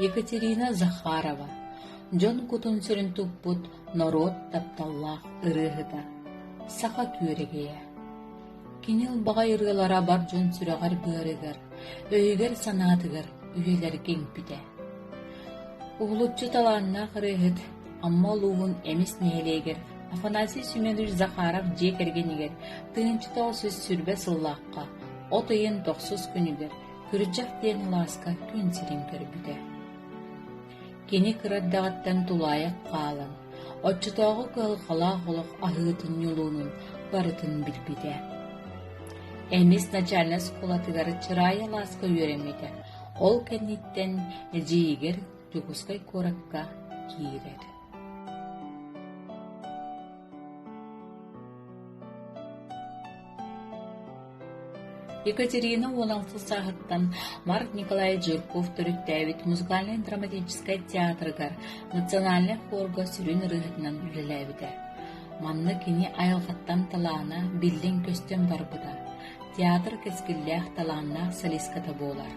Екатерина Захарова дьон кутун-сүрүн туппут норуот тапталлаах ырыаһыта, саха күөрэгэйэ. Кини ылбаҕай ырыалара бар дьон сүрэҕэр-быарыгар, өйүгэр-санаатыгар үйэлэргэ иҥпитэ. Уһулуччу талааннаах ырыаһыт Амма улууһун Эмис нэһилиэгэр Афанасий Семенович Захаров дьиэ кэргэнигэр 1920 сыллаахха от ыйын тохсус күнүгэр Күрдьэх диэн алааска күн сирин көрбүтэ. Кини кыра эрдэҕиттэн тулаайах хаалан, оччотооҕу кыһалҕалаах олох аһыытын-ньулуунун барытын билбитэ. Эмис начальнай оскуолатыгар Чыраайы алааска үөрэммитэ, ол кэнниттэн эдьиийигэр Дьокуускай куоракка киирэр. Екатерина 16 сааһыттан Марк Николаевич Жирков төрүттээбит музыкальнай-драматическай театрыгар национальнай хорга сүрүн ырыаһытынан үлэлээбитэ. Манна кини айылҕаттан талаана биллэн-көстөн барбыта, театр кэскиллээх талааннаах солистката буолар.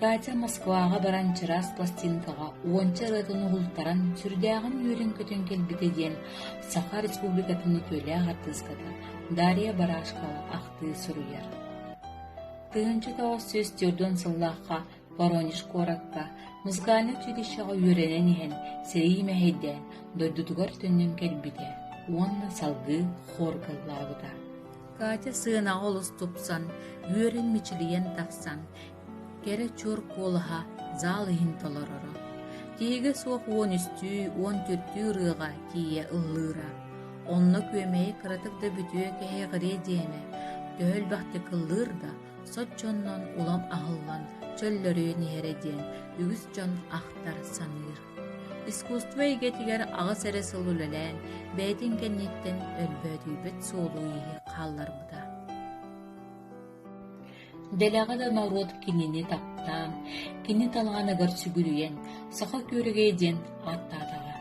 Катя Москваҕа баран чараас пластинкаҕа уонча ырыатын уһултаран сүрдээҕин үөрэн-көтөн кэлбитэ диэн Саха Республикатын үтүөлээх артыыската Дарья Барашкова ахтыы суруйар. 1944 сыллаахха Воронеж куоракка музыкальнай училищеҕа үөрэнэн иһэн сэрии мэһэйдээн дойдутугар төннөн кэлбитэ уонна салгыы хорга ыллаабыта. Катя сыанаҕа олус тупсан, үөрэн мичилийэн тахсан, кэрэ чуор куолаһа зал иһин толороро. Тиһигэ суох 13-үү, 14-үү ырыаҕа тиийэ ыллыыра. Онно күөмэйи кыратык да бүтүө кэһиэҕириэ диэмэ, төһө элбэхтик ыллыыр да, соччоннон улам аһыллан чөллөрүйэн иһэрэ диэн үгүс дьон ахтар саныыр. Искусство эйгэтигэр аҕыс эрэ сыл үлэлээн, бэйэтин кэнниттэн өлбөөдүйбэт суолу-ииһи хаалларбыта. Дэлэҕэ да норуот кинини таптаан, кини талааныгар сүгүрүйэн, саха күөрэгэйэ диэн ааттаатаҕа.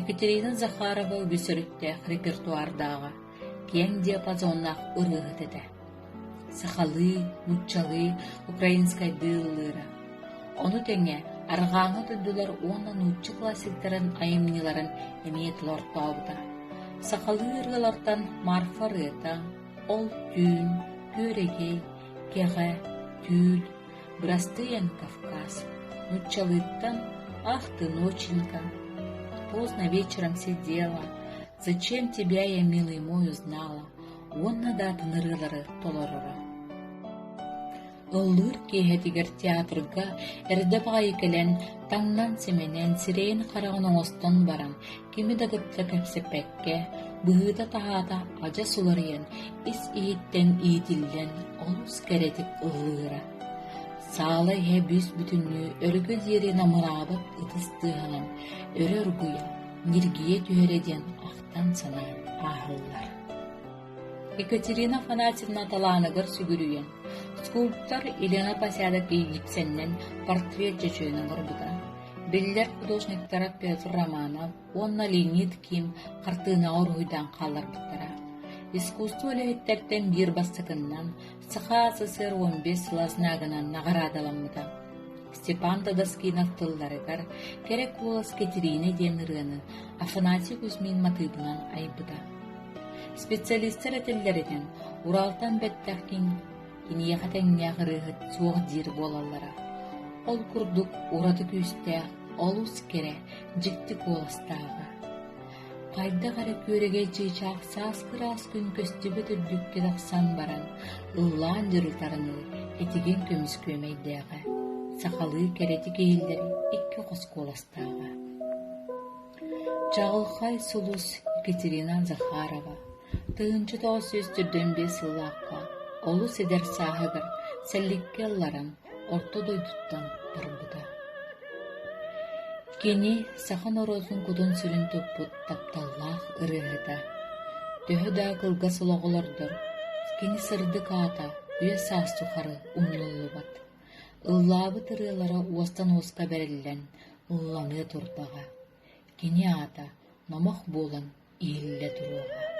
Екатерина Захарова үгүс өрүттээх репертуардааҕа, киэҥ диапазоннаах ырыаһыт этэ. Сахалыы, нууччалыы, украинскайдыы ыллыыра. Ону тэҥэ арҕааҥҥы дойдулар уонна нуучча классиктарын айымньыларын эмиэ толортообута. Сахалыы ырыалартан Марфа ырыата, Ол түүн, Күөрэгэй, Кэҕэ, Түүл, Бырастыы эн Кавказ, нууччалыыттан Ах ты, ноченька, Поздно вечером сидела, Зачем тебя я, милый мой, узнала уонна да атын ырыалары толороро. Ыллыыр киэһэтигэр театрга эрдэ баҕайы кэлэн, таҥнан-симэнэн, сирэйин-хараҕын оҥостон баран, кими да кытта кэпсэппэккэ, быһыыта-таһаата адьас уларыйан, ис-иһиттэн иитиллэн олус кэрэтик ыллыыра. Саала иһэ бүүс-бүтүннүү өргө диэри намыраабыт ытыс тыаһынан өрө оргуйа, ньиргийэ түһэрэ диэн ахтан-санаан ааһаллар. Екатерина Афанасьевна талааныгар сүгүрүйэн, скульптор Елена Посядок гипсэннэн портрет чөчүөн оҥорбута. Биллэр художниктара Петр Романов уонна Леонид Ким хартыынаҕа уруһуйдаан хаалларбыттара. Искусство үлэһиттэртэн биир бастакыннан Саха СССР 15 сыла знагынан наҕараадаламмыта. Степан Тадаскинов тылларыгар «Кэрэ куолас Кэтириинэ» диэн ырыаны Афанасий Кузьмин матыыбынан айбыта. Специалистар этэллэринэн, Уралтан бэттэх киниэхэ тэҥнээх ырыаһыт суох диир буолаллара. Ол курдук ураты күүстээх, олус кэрэ, дьикти куоластааҕа. Хайдах эрэ күөрэгэй чыычаах сааскы ыраас күн көстүбэт үрдүккэ тахсан баран, ыллаан дьырылытарыныы этигэн көмүс күөмэйдээҕэ, сахалыы кэрэтик иһиллэр икки хос куоластааҕа. Чаҕылхай сулус Екатерина Захарова 1945 сыллаахха олус эдэр сааһыгар сэлликкэ ылларан орто дойдуттан барбыта. Кини саха норуотун кутун-сүрүн туппут тапталлаах ырыаһыта. Төһө да кылгас олоҕу олордор, кини сырдык аата үйэ-саас тухары умнуллубат. Ыллаабыт ырыалара уостан уоска бэриллэн ылланыа турдаҕа. Кини аата номох буолан иһиллэ туруоҕа.